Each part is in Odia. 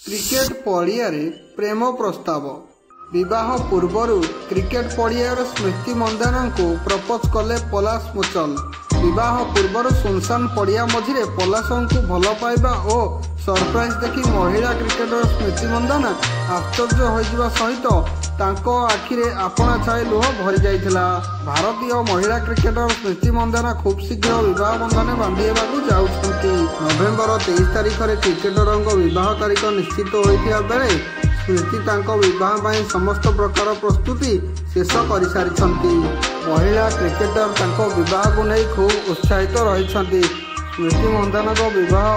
କ୍ରିକେଟ ପଡ଼ିଆରେ ପ୍ରେମ ପ୍ରସ୍ତାବ। ବିବାହ ପୂର୍ବରୁ କ୍ରିକେଟ ପଡ଼ିଆରେ ସ୍ମୃତି ମନ୍ଧାନାଙ୍କୁ ପ୍ରପୋଜ କଲେ ପଲାଶ ମୁଚଲ। ବିବାହ ପୂର୍ବରୁ ସୁନସାନ ପଡ଼ିଆ ମଝିରେ ପଲାଶଙ୍କୁ ଭଲ ପାଇବା ଓ ସରପ୍ରାଇଜ ଦେଖି ମହିଳା କ୍ରିକେଟର ସ୍ମୃତି ମନ୍ଧାନା ଆଶ୍ଚର୍ଯ୍ୟ ହୋଇଯିବା ସହିତ ତାଙ୍କ ଆଖିରେ ଆପଣା ଛାଏଁ ଲୁହ ଭରିଯାଇଥିଲା। ଭାରତୀୟ ମହିଳା କ୍ରିକେଟର ସ୍ମୃତି ମନ୍ଧାନା ଖୁବଶୀଘ୍ର ବିବାହ ବନ୍ଧନରେ ବାନ୍ଧି ହେବାକୁ ଯାଉଛନ୍ତି। ନଭେମ୍ବର 23 ତାରିଖରେ କ୍ରିକେଟରଙ୍କ ବିବାହ ତାରିଖ ନିଶ୍ଚିତ ହୋଇଥିବା ବେଳେ ସ୍ମୃତି ତାଙ୍କ ବିବାହ ପାଇଁ ସମସ୍ତ ପ୍ରକାର ପ୍ରସ୍ତୁତି ଶେଷ କରିସାରିଛନ୍ତି। ମହିଳା କ୍ରିକେଟର ତାଙ୍କ ବିବାହକୁ ନେଇ ଖୁବ୍ ଉତ୍ସାହିତ ରହିଛନ୍ତି। ସ୍ମୃତି ମନ୍ଧାନାଙ୍କ ବିବାହ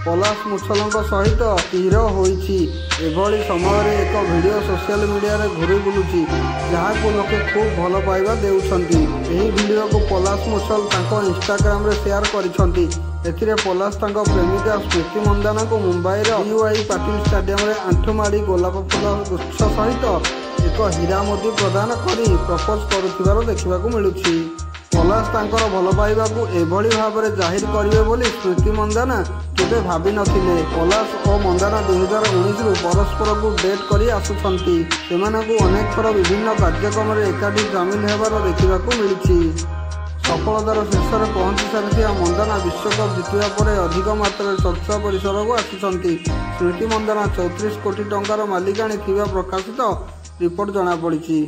ପଲାଶ ମୁଛଲଙ୍କ ସହିତ ସ୍ଥିର ହୋଇଛି। ଏଭଳି ସମୟରେ ଏକ ଭିଡିଓ ସୋସିଆଲ ମିଡିଆରେ ଘୁରି ବୁଲୁଛି, ଯାହାକୁ ଲୋକେ ଖୁବ୍ ଭଲ ପାଇବା ଦେଉଛନ୍ତି। ଏହି ଭିଡିଓକୁ ପଲାଶ ମୁଛଲ ତାଙ୍କ ଇନଷ୍ଟାଗ୍ରାମରେ ସେୟାର କରିଛନ୍ତି। ଏଥିରେ ପଲାଶ ତାଙ୍କ ପ୍ରେମିକା ସ୍ମୃତି ମନ୍ଧାନାଙ୍କୁ ମୁମ୍ବାଇର ଡିୱାଇ ପାଟିଲ ଷ୍ଟାଡିୟମରେ ଆଣ୍ଠୁମାଡ଼ି ଗୋଲାପ ଫୁଲ ଗୁଚ୍ଛ ସହିତ ଏକ ହୀରା ମୁଦି ପ୍ରଦାନ କରି ପ୍ରପୋଜ କରୁଥିବାର ଦେଖିବାକୁ ମିଳୁଛି। ପଲାଶ ତାଙ୍କର ଭଲପାଇବାକୁ ଏଭଳି ଭାବରେ ଜାହିର କରିବେ ବୋଲି ସ୍ମୃତି ମନ୍ଧାନା କେବେ ଭାବିନଥିଲେ। ପଲାଶ ଓ ମନ୍ଧାନା 2019ରୁ ପରସ୍ପରକୁ ଡେଟ୍ କରି ଆସୁଛନ୍ତି। ସେମାନଙ୍କୁ ଅନେକ ଥର ବିଭିନ୍ନ କାର୍ଯ୍ୟକ୍ରମରେ ଏକାଠି ସାମିଲ ହେବାର ଦେଖିବାକୁ ମିଳିଛି। ସଫଳତାର ଶୀର୍ଷରେ ପହଞ୍ଚି ସାରିଥିବା ମନ୍ଧାନା ବିଶ୍ୱକପ୍ ଜିତିବା ପରେ ଅଧିକ ମାତ୍ରାରେ ଚର୍ଚ୍ଚା ପରିସରକୁ ଆସିଛନ୍ତି। ସ୍ମୃତି ମନ୍ଧାନା 34 କୋଟି ଟଙ୍କାର ମାଲିକାଣୀ ଥିବା ପ୍ରକାଶିତ ରିପୋର୍ଟ ଜଣାପଡ଼ିଛି।